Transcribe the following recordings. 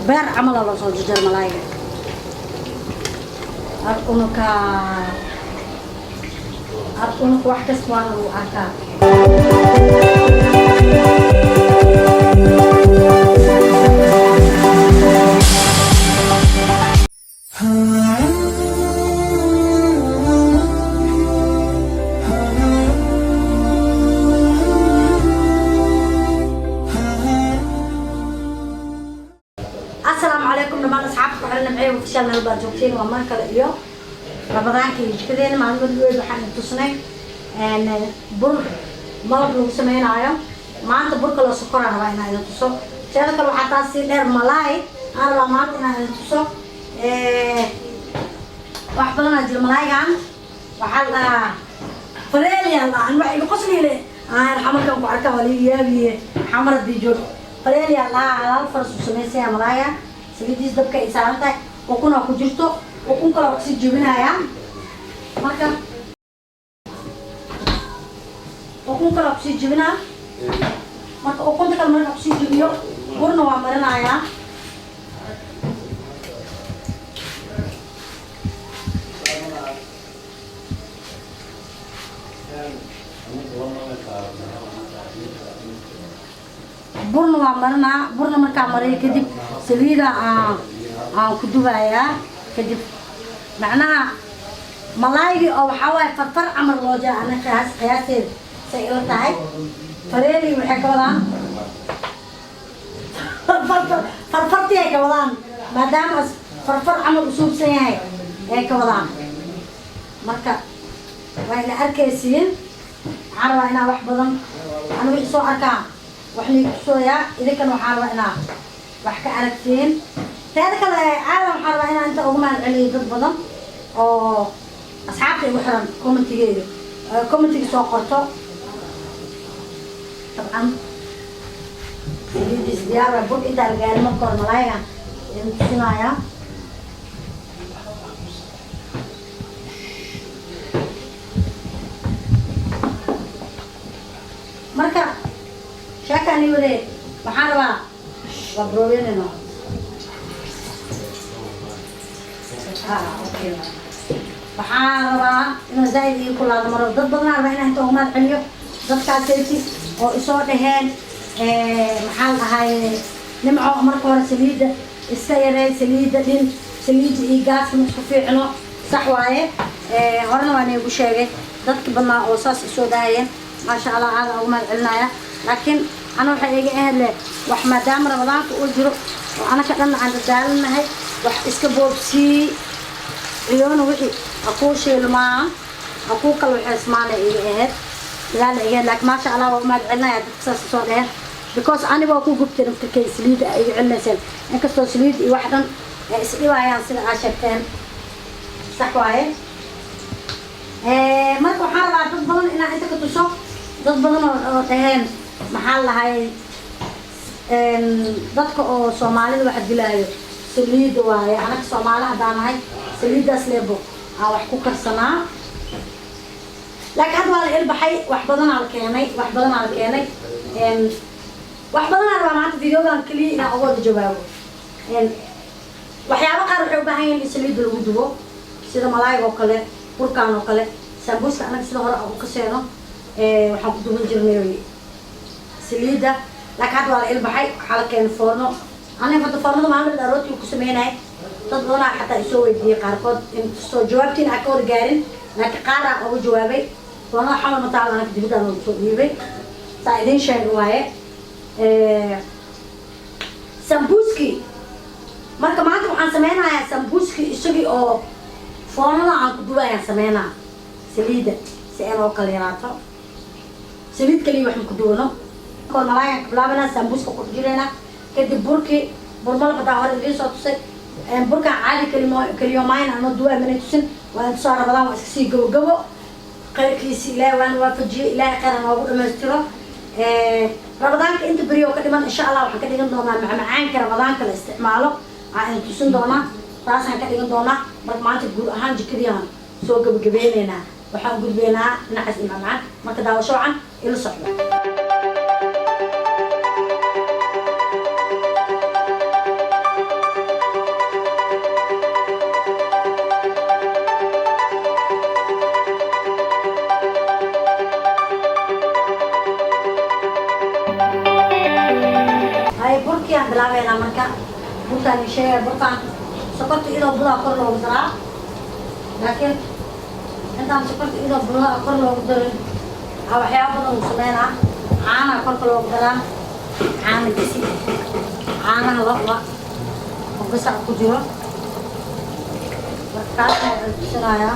Beer camala loo soo jarjar malaayga. Ar unuka, ar unuka, wax kasta waana lagu arkaa. Asalaamu calaykum dhammaan asxaabta ku xiran Nimcey Official, meel baad joogtiin. Waa mar kale iyo Ramadaanka iyo jikadeena. Maalmada weyd waxaan idin tusnay bur malab lagu sameynaayo. Maanta burka loo sokoraa rabaa inaan idin tuso. Teeda kale, waxaa taas sii dheer malaay aan rabaa maanta inaan idin tuso. Wax badanaa jira. Malaaygan waxaa la dhahaa fareeliya la dhahaa. Wax iga qosliile aan xamarkan ku arkaa, waa liiga yaabiye. Xamar haddii joog, fareeliya la dhahaa. Hal faras uu samaysanya malaayga. Saliidiis dabka ay saaran tahay, ukunaa ku jirto, ukun kale waa kusii jebinayaa. Marka ukun kale waa kusii jebinaa. Marka ukunta kale marka kusii jebiyo, burna waa marinayaa. Burna waa marinaa. Burna markaa mariyo kadib, saliida aan ku dubayaa. Kadib macnaha malaaygii oo waxaa waaye farfar camal loo jara. Ana qiyaas qiyaasteeda say ila tahay, fareeli waxay ka wadaan farfartii ay ka wadaan, maadaama farfar camal usuubsan yahay ay ka wadaan. Marka waa ila arkaysiin. Waxaan rabaa inaa wax badan ana wixii soo arkaa wax nii tusooyaa, idinkana waxaan rabaa inaa wax ka aragtiin. Teeda kale, aadan waxaan rabaa inaan inta ugu mahad celiyo dad badan oo asxaabta igu xiran, commentigeeda, commentiga soo qorto. Dabcan saliidiis diyaar waa. Bur intaa la gaarin, marka hore malaayga idin tusinayaa. Marka sheekaan ii wadee, waxaan rabaa waa brooweynayno. Okay, waxaan rabaa inuu zaaid ii kulaado maro. Dad badanaa rabaa inaan inta ugu mahad celiyo, dadkaaseti oo isoo dhaheen, maxaa la dhahay, "Nimco, marka hore saliidda iska yarey, saliidda dhin, saliidda iyo gaaska ma isku fiicno." Sax waaye, horena waa niigu sheegay. Dadki badnaa oo saas isoo dhahayeen, maasha Allah, aada ugu mahad celinaya. Laakiin ana waxay iga ahayd le wax, maadaama Ramadaanka uu jiro oo anaka dhan aan dadaalanahay, wax iska boobsii ciyoona wixii ha kuu shiilmaa, ha kuu kala waxeysmaana iga ahayd, dadaala iga ahayd. Laakiin maasha Allah, waa u mahad celinaya dadka saas isoo dhaheen, because aniga waa ku gubtay naftirkay saliidda ay iga celinayseen, inkastoo saliid iyo wax dhan ay isdhibayaan sida aa sheegteen. Sax waaye. Marka waxaan rabaa dad badan inaan inta ka tuso, dad badan oo dhaheen, maxaa la dhahay, dadka oo Soomaalida waxa dilaayo saliidda waaye. Anaga Soomaali haddaan nahay, saliiddaas leebo aan wax ku karsanaa. Laakiin hadda waa la ilbaxay, wax badanaa la keenay, wax badanaa la keenay. Wax badanaa rabaa maanta videogan keliya inaan uga wada jawaabo. Waxyaabo qaar waxay u baahan yihiin in saliidda lagu dubo, sida malaayga oo kale, burkaan oo kale, sambuuska. Anaga sida hore aan u kaseeno, waxaan ku duban jirnay saliidda. Laakiin hadda waa la ilbaxay, waxaa la keenay foorno. Aniga hadda foornada maalin rootiga ku sameynay. Dad badanaa xataa isoo weydiiyey qaarkood, inkastoo jawaabtiin aan ka wada gaarin, laakiin qaar aan uga jawaabay. Foornada xamal ma taalo, anaga dibadda noogu soo dhiibay, saa idiin sheega waaye. Sambuuski marka maanta waxaan sameynayaa sambuuski isagii oo foornada aan ku dubayaan sameynaa, saliidda si ay noo kala yaraato. Saliid kaliya waxaan ku duwano kor malaayaan ka bilaabanaa, sambuuska ku jireynaa, kadib burkii burmalab hadaa hore idiin soo tusay. Burkaan caadi kalimo kaliyomayn anoo duwaa manay tusin, waa in tusaa. Rabadaan waa iska sii gabogabo, khayrkiisi Ilaahay waana waafajiyey. Ilaahay khayr ha noogu dhamaystiro. Ramadaanka inta beri oo ka dhiman, insha Allah, waxaan ka dhigan doonaa macmacaanka Ramadaanka la isticmaalo aan idin tusin doonaa, taasaan ka dhigan doonaa. Marka maanta guud ahaan jikadii aan soo gabagabeyneynaa, waxaan gudbeynaa dhinacaas iyo macmacaan. Marka daawasho wacan, ila socdo. Bilaabeynaa marka burkaan sheegaya. Burkaan sokorta iyadoo budaa kor loogu daraa, laakiin intaan sokorta iyadoo budaa kor loogu darin waxyaaba badan uu sameynaa. Caanaha korka loogu daraa, caana gisi, caanaha lo'da oo gasac ku jiro. Marka kaasna waxay tusinayaa.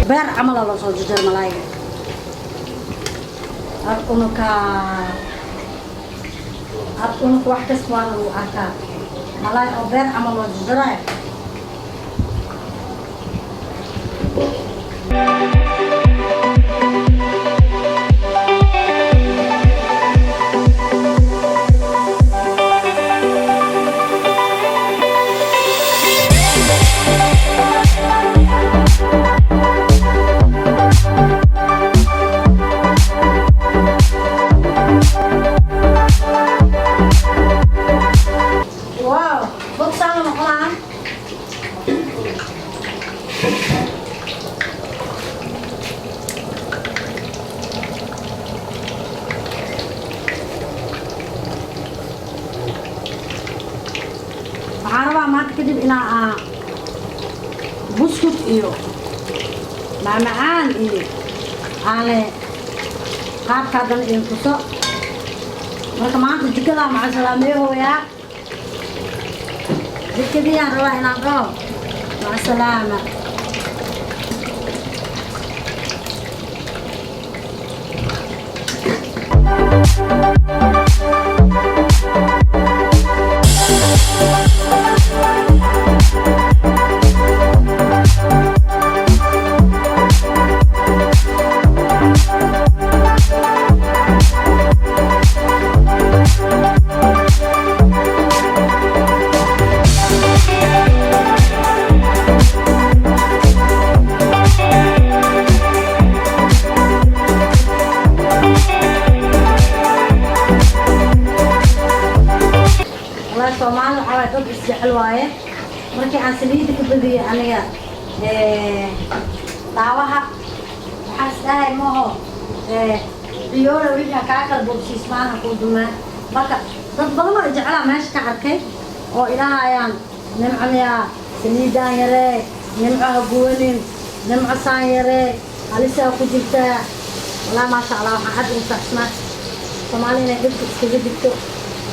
Beer camal loo soo jarjar malaayga ar unuka, ar unuka wax kasta waa lagu arkaa malaay oo beer camal loo jarjaraayo. Wow, bogsaan noqonaa. Waxaan rabaa maanta kadib inaa buskut iyo macmacaan iyo aane qaabka haddana idin tuso. Marka maanta jikadaa macasalaameeyahooyaa, jikadiyaan rabaa inaan dhaho macasalaama. Wallahi Soomaali waxaa waaye dad isjecel waaye. Markii aan saliidda ka badiyey aniga daawaha, waxaan isdhahay maaho ciyoola wixii kaa kala boobsiismaana kuu dumaan. Marka dad badan oo jeclaa meesha ka arkay oo idhahayaan: "Nimco miyaa saliidaan yaree? Nimco ha guwanin, Nimco saan yaree, halisaa ku jirtaa." Wallahi maasha Allah, waxaan aad ugu faraxsanaa Soomaali inay dhibka iskaga digto,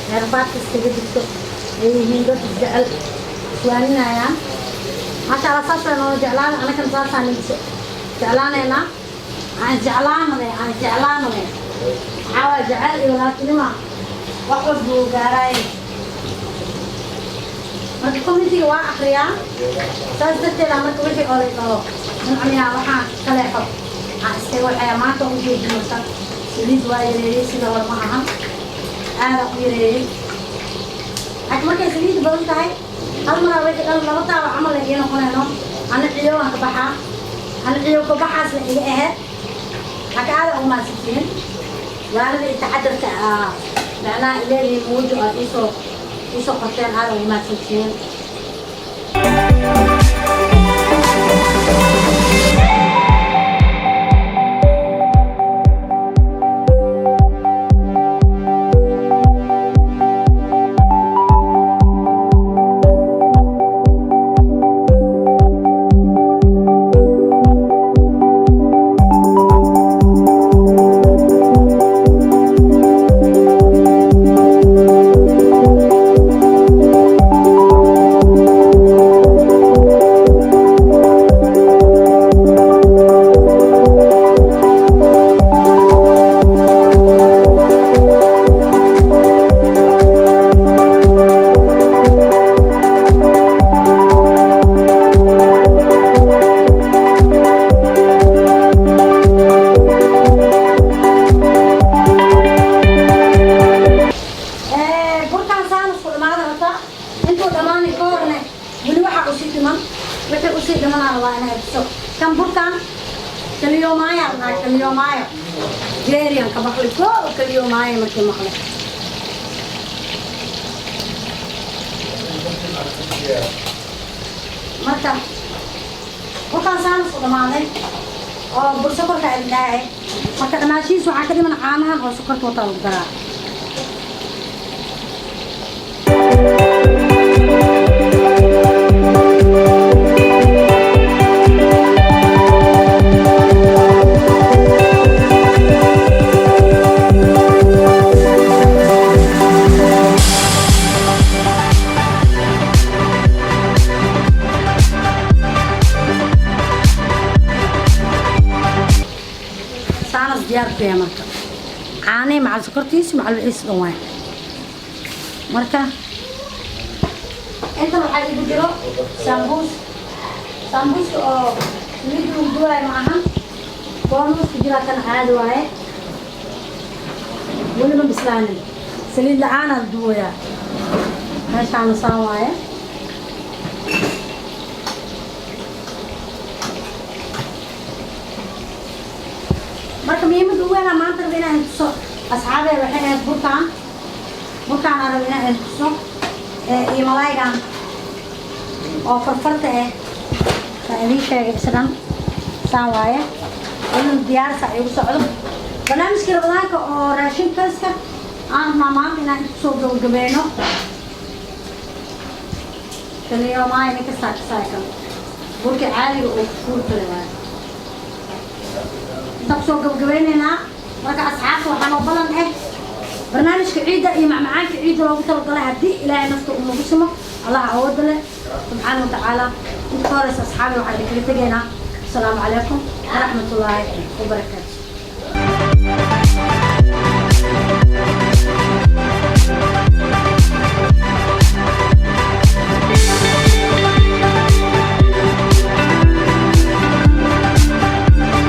xeerbaadka iskaga digto, ay yihiin dad isjecel, iswaaninayaan. Maasha Allah, saas way noola jeclaan, anagana saasaan jeclaanaynaa. Aan jeclaanane, aan jeclaanane. Waxaa waaya jecel iyo walaaltinima wax walba uu gaaraaye. Marka commentiga waa akriyaa, saas darteeda marka wixii oo la dhaho "Nimcamiyaa", waxaan ka leexo aan iskaga waxaya. Maanta u jeedin marka saliid waa yareeyey, sida hore ma ahan, aadaan u yareeyey. Laakiin markay saliid badan tahay, hal maraa wixii dhan laba taaba camal ay ii noqonayno. Ana ciyo waan ka baxaa, ana ciyo ka baxaasna iga ahayd. Laakiin aada ugu mahadsantihiin waalida iyo taxadarka macnaha ileelihiin muujo aad iisoo qorteen, aada ugu mahadsantihiin. Kaliyoomaayo naa, kaliyoomaayo jeeriyan ka maqli ko, kaliyoomaayo markii maqli. Marka burkaan saan isku dhamaaday oo bur sokorka dhahay. Marka dhamaashihiis waxaa ka dhiman caanahan oo sokorta wataa lagu daraa. Saanas diyaar ku yahay. Marka caanihii macal sokortiisi macal wixiis dhan waay. Marka intan waxaa igu jiro sambuus. Sambuuska oo saliidda lagu duwaayo ma ahan, boonuus ku jiraa. Kan caadi waaye, weli ma bislaanin, saliid la-aanaa la duwayaa. Meeshaana saan waaye. Marka muhiimadda ugu weynaa maanta raba inaan tuso, asxaabey, waxay ahayd burkaan. Burkaan aan raba inaan tuso iyo malaaygan oo farfarta ah saa idiin sheegay isdhan saan waaye. Inuu diyaarsa igu socdo barnaamijkii Ramadaanka oo raashin kariska aan rabnaa maanta inaan inta kusoo gabagabeyno. Kaliyo maaya ninka saakasaay kan burkii caadiga oo kufuur kale waaye. Intaan kusoo gabagabeyneynaa. Marka asxaabta, waxaa noo balan ah barnaamijka ciidda iyo macmacaanka ciidda loogu talagalay, haddii Ilaahay nafta uu nagu simo, Allaha awoodda leh subxaana watacaala. Inta ka horeysa, asxaabi, waxaan idinkaga tegaynaa asalaamu calaykum waraxmatullaahi wabarakaatu.